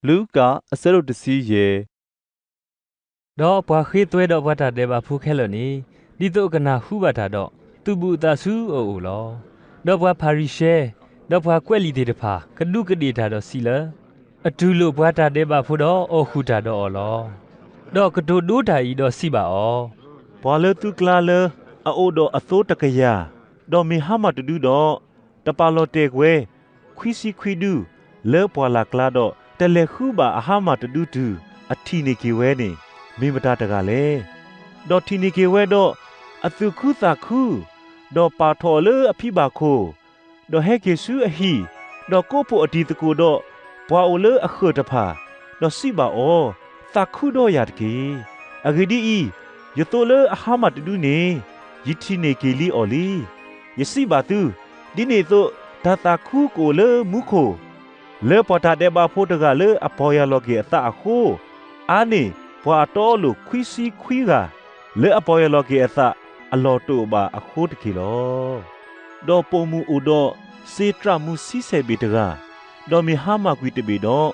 လူၤကၣ် အဆၢဒိၣ်တဆံယဲၢ်. ဒီးပှၤဃ့သွဲဒီးပှၤတၢ်ဒဲးဘးဖိခဲလၢာ်န့ၣ်, ဒ်သိးအကနၢ်ဟူဘၣ်တၢ်ဒီး, သူၣ်ဘူၣ်သးစူၤအအိၣ်လီၤ. ဒီးပှၤဖၤရံၤၡဲ, ဒီးပှၤကွဲးလံာ်သ့ၣ်တဖၣ် ကဒူးကဒ့ၣ်တၢ်ဒီးစံးလၢ, အတူၢ်လိာ်ပှၤတၢ်ဒဲးဘးဖိဒီးအီၣ်ဃုာ်တၢ်ဒီးအီၤလီၤ. ဒီးကတိၤဒိတၢ်အံၤဒီးစံးဘၣ်အီၤ, ပှၤလၢသုကျါလၢအအိၣ်ဒီးအသိတကယၤ, ဒီးမ့ၢ်ဟါမၢ်တဒုဒီး, တပာ်လီၤတဲာ်ကွဲ ခွံဆံခွံဒု လၢပှၢ်လၢ်ကျါဒီး တလဲၤဃုဘၣ်အဟါမၢ်တဒုတုၤ အထံၣ်န့ၢ်က့ၤဝဲန့ၣ် မ့ၢ်မတၤတဂၤလဲၣ်. ဒီးထံၣ်န့ၢ်က့ၤဝဲဒီး အသူၣ်ခုသးခု, ဒီးပာ်ထီၣ်အီၤလၢအဖံဘၣ်ခိၣ်, ဒီးဟဲက့ၤဆူအဟံၣ်, ဒီးကိးဖှိၣ်အတံၤသကိးဒီး ပှၤအိၣ်လၢအဃၢၤတဖၣ်, ဒီးစံးဘၣ်အီၤ, သးခုဒီးယၤတက့ၢ်. အဂ့ၢ်ဒ်အံၤ, ယသိလၢအဟါမၢ်တဒုန့ၣ် ယထံၣ်န့ၢ်က့ၤလံအီၤလံ. ယစံးဘၣ်သု, ဒ်န့ၣ်အသိး တၢ်သးခုကအိၣ်လၢမူခိၣ် လၢပှၤတၢ်ဒဲးဘးဖိတဂၤလၢအပီၢ်ယၢ်လီၤက့ၤအသးအဃိ, အါန့ၢ်ပှၤအတီအလိၤခွံဆံခွံဂၤ လၢအပီၢ်ယၢ်လီၤက့ၤအသးအလီၢ်တအိၣ်ဘၣ်အဃိတက့ၢ်လီၤ. ဒီးပိာ်မုၣ်အိၣ်ဒီးစ့တြၣ်မူဆံဆဲၣ်ဘ့ၣ်တဂၤ, ဒီးမ့ၢ်ဟါမၢ်ကွံာ်တဘ့ၣ်ဒီး,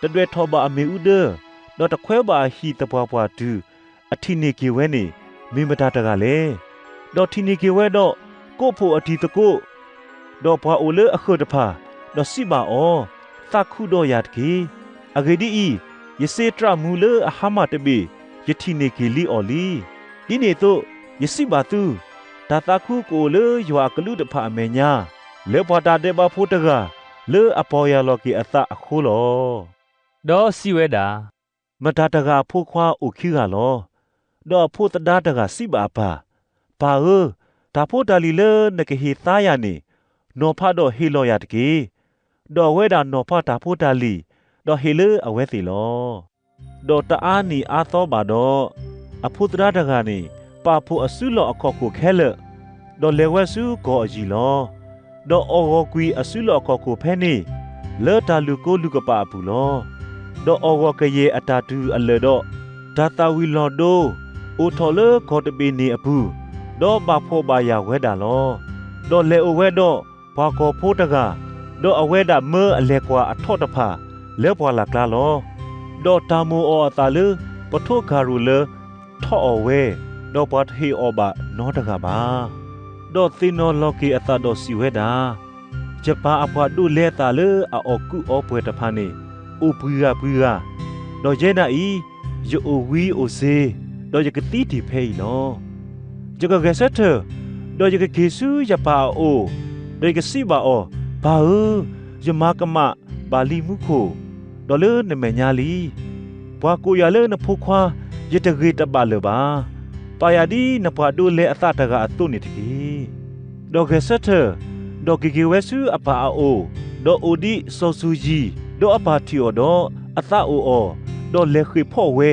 တဒွဲၣ်ထီၣ်ဘၣ်အမ့ၣ်အူဒၢ, ဒီးတခွဲးဘၣ်အဟံၣ်သပှၢ်ပှၢ်တုၤ အထံၣ်န့ၢ်က့ၤဝဲန့ၣ် မ့ၢ်မတၤတဂၤလဲၣ်. ဒီးထံၣ်န့ၢ်က့ၤဝဲဒီး ကိးဖှိၣ်အတံၤသကိး ဒီးပှၤအိၣ်လၢအဃၢၤတဖၣ်, ဒီးစံးဘၣ်အီၤ, သးခုဒီးယၤတက့ၢ်. အဂ့ၢ်ဒ်အံၤ, ယစ့တြၣ်မူလၢအဟါမၢ်တဘ့ၣ် ယထံၣ်န့ၢ်က့ၤလံအီၤလံ. ဒ်န့ၣ်အသိး ယစံးဘၣ်သု, တၢ်သးခုကအိၣ်လၢယွၤအကလူးတဖၣ်အမဲာ်ညါ, လၢပှၤတၢ်ဒဲးဘးဖိတဂၤ လၢအပီၢ်ယၢ်လီၤက့ၤအသးအဃိလီၤ. ဒီးစံးဝဲဒၣ်, မတၤတဂၤအဖိခွါအိၣ်ခံဂၤလီၤ. ဒီးအဖိသဒါတဂၤစံးဘၣ်အပၢ်, ပၢ်ဧၢ, တၢ်ဖိတၢ်လံၤလၢနကဟ့ၣ်သါယၤန့ၣ်, နီၤဖးဒီးဟ့ၣ်လီၤယၤတက့ၢ်. ဒီးအဝဲဒၣ်နီၤဖးတၢ်ဖိတၢ်လံၤ, ဒီးဟ့ၣ်လၢအဝဲသ့ၣ်လီၤ. ဒီးတအါနံၣ်အါသီဘၣ်ဒီး, အဖိသဒါတဂၤန့ၣ် ပာ်ဖှိၣ်အစုလီၢ်အခီၣ်ခိၣ်ခဲလၢာ်, ဒီးလဲၤဝဲဆူကီၢ်အယံၤလီၤ. ဒီးအီၣ်ဂီၤကွံာ်အစုလီၢ်အခီၣ်ခိၣ်ဖဲန့ၣ်, လၢတၢ်လုၢ်ကိလုၢ်ကပာ်အပူၤလီၤ. ဒီးအီၣ်ဂီၤကယဲၢ်အတၢ်တုၤအလၢာ်ဒီး, တၢ်သၣ်ဝံၤလီၤဒိ, အိၣ်ထီၣ်လၢကီၢ်တဘ့ၣ်န့ၣ်အပူၤ, ဒီးဘၣ်ဖှီၣ်ဘၣ်ယာ်ဝဲဒၣ်လီၤ. ဒီးလဲၤအိၣ်ဝဲဒီးပှၤကီၢ်ဖိတဂၤ, ဒီးအဝဲဒၣ်မၢအလဲၤကွၢ်အထီၣ်တဖၣ်လၢပှၢ်လၢ်ကျါလီၤ. ဒီးတၢ်မိၣ်အီၤအသးလၢပထိးကၤရိၣ်လၢထီၣ်အီၣ်ဝဲ, ဒီးပှၤတဟ့ၣ်အီၤဘၣ်နီတဂၤဘၣ်. ဒီးသ့ၣ်နီၣ်လီၤက့ၤအသးဒီးစံးဝဲဒၣ်, ယပၢ်အပှၤဒိးလဲအသးလၢအအီၣ်ကုးအီပှဲၤတဖၣ်န့ၣ်, အိၣ်ပှံၤဂၤပှံၤဂၤ, ဒီးယဲဒၣ်အံၤ, ယအိၣ်ဝံအိၣ်စ့ၤ, ဒီးယကသံတ့ၢ်ဖဲအံၤလီၤ. ယကဂဲၤဆၢထၢၣ်, ဒီးယကက့ၤဆူယပၢ်အအိၣ်, ဒီးယကစံးဘၣ်အီၤ, ပၢ်ဧၢ, ယမၤကမၣ်ဘၣ်လံမူခိၣ်, ဒီးလၢနမဲာ်ညါလံ. ပှၤကိးယၤလၢနဖိခွါ, ယတဂ့ၤတဘၣ်လၢၤဘၣ်. ပာ်ယၤဒ်နပှၤဒိးလဲအသးတဂၤအသိးန့ၣ်တက့ၢ်. ဒီးဂဲၤဆၢထၢၣ်, ဒီးက့ၤက့ၤဝဲဆူအပၢ်အအိၣ်, ဒီးအိၣ်ဒံးစီၤစူၤယံၤ, ဒီးအပၢ်ထံၣ်အီၤဒီးအသးအိၣ်အီၤ, ဒီးလဲၤဃ့ၢ်ဖီၣ်ဝဲ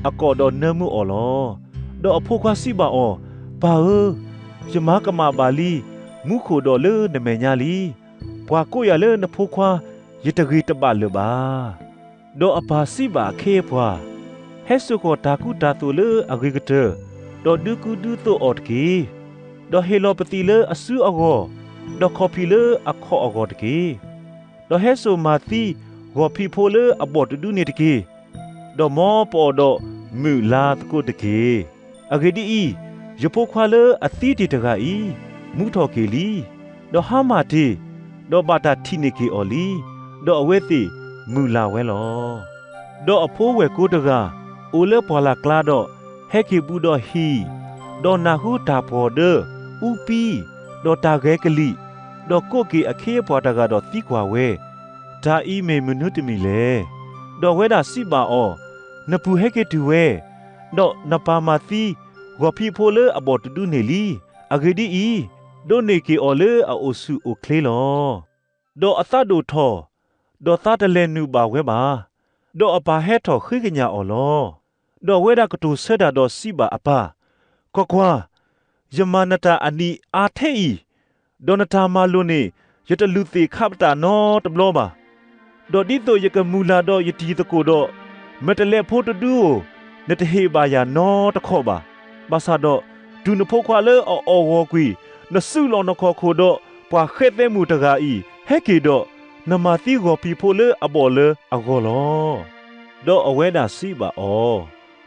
အကိာ်ဒီးနၢမူအီၤလီၤ. ဒီးအဖိခွါစံးဘၣ်အီၤ, ပၢ်ဧၢ, ယမၤကမၣ်ဘၣ်လံမူခိၣ်ဒီးလၢနမဲာ်ညါလံ. ပှၤကိးယၤလၢနဖိခွါ, ယတဂ့ၤတဘၣ်လၢၤဘၣ်. ဒီးအပၢ်စံးဘၣ်အခ့အပှၤ, ဟဲစိာ်ဃီၤတၢ်ကူတၢ်သိးလၢအဂ့ၤကတၢၢ်, ဒီးဒုးကူဒုးသိးအီၤတက့ၢ်. ဒီးဟ့ၣ်လီၤပသံးလၢအစုအဂီၢ်, ဒီးခီၣ်ဖံးလၢအခီၣ်အဂီၢ်တက့ၢ်. ဒီးဟဲစိာ်မၤသံဂီၤဖံးဖိလၢအဘီၣ်တဒုန့ၣ်တက့ၢ်. ဒီးမ်ပအီၣ်ဒီးမုာ်လၤသကိးတက့ၢ်. အဂ့ၢ်ဒ်အံၤ, ယဖိခွါလၢအသံတ့ၢ်တဂၤအံၤ, မူထီၣ်က့ၤလံ, ဒီးဟါမၢ်တ့ၢ်, ဒီးဘၣ်တၢ်ထံၣ်န့ၢ်က့ၤအီၤလံ, ဒီးအဝဲသ့ၣ်မုာ်လၤဝဲလီၤ. ဒီးအဖိဝဲၢ်ကိတဂၤ အိၣ်လၢပှၢ်လၢ်ကျါဒီး, ဟဲက့ၤဘူးဒီးဟံၣ်, ဒီးနၢ်ဟူတၢ်ပှီၢ်ဒၢ, အူပံ, ဒီးတၢ်ဂဲၤကလံၣ်, ဒီးကိးက့ၤအခ့အပှၤတဂၤဒီးသံကွၢ်ဝဲ, တၢ်အံၤမ့ၢ်မနုၤတမံၤလဲၣ်. ဒီးအဝဲဒၣ်စံးဘၣ်အီၤ, နပုၢ်ဟဲက့ၤတုၤဝဲ, ဒီးနပၢ်မၤသံဂီၤဖံးဖိလၢအဘီၣ်တဒုန့ၣ်လံ. အဂ့ၢ်ဒ်အံၤ, ဒိးန့ၢ်က့ၤအီၤလၢအအိၣ်ဆူၣ်အိၣ်ချ့လီၤ. ဒီးအသးဒိၣ်ထီၣ်, ဒီးသးတလဲၤနုာ်ဘၣ်ဝဲဘၣ်. ဒီးအပၢ်ဟဲထီၣ်ဃ့ကညးအီၤလီၤ. ဒီးအဝဲဒၣ်ကတိၤဆၢတၢ်ဒီးစံးဘၣ်အပၢ်, ကွၢ်ကွၢ်, ယမၤနတၢ်အနံၤအါထဲအံၤ, ဒီးနတၢ်မၤလိာ်န့ၣ် ယတလူၤသ့ၣ်ခးပတာ်နီတဘျီဘၣ်. ဒီးဒ်သိးယကမုၢ်လၢ်ဒီးယတံၤသကိးဒီး, မဲာ်တဲးလဲးဖိတဒုဧိၤ, နတဟ့ၣ်ဘၣ်ယၤနီတခီၣ်ဘၣ်. ဘၣ်ဆၣ်ဒီး, တုၤနဖိခွါလၢအအီၣ်ဂီၤကွံာ်, နစုလီၢ်နခီၣ်ခိၣ်ဒီးပှၤဃဲသဲမုၣ်တဂၤအံၤဟဲက့ၤဒီး, နမၤသံဂီၤဖံးဖိလၢအဘီၣ်လၢအဂီၢ်လီၤ. ဒီးအဝဲဒၣ်စံးဘၣ်အီၤ,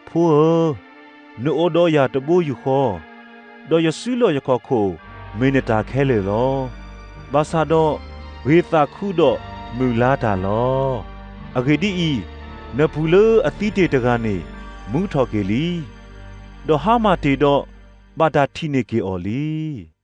ဖိဧၢ, နအိၣ်ဒီးယၤတဘိယူၢ်ဃီ, ဒီးယစုလီၢ်ယခီၣ်ခိၣ်မ့ၢ်နတၢ်ခဲလၢာ်လီၤ. ဘၣ်ဆၣ်ဒီးဂ့ၤသးခုဒီးမုာ်လါတၢ်လီၤ. အဂ့ၢ်ဒ်အံၤ, နပူၤလၢအသံတ့ၢ်တဂၤန့ၣ် မူထီၣ်က့ၤလံ, ဒီးဟါမၢ်တ့ၢ်ဒီးဘၣ်တၢ်ထံၣ်န့ၢ်က့ၤအီၤလံ.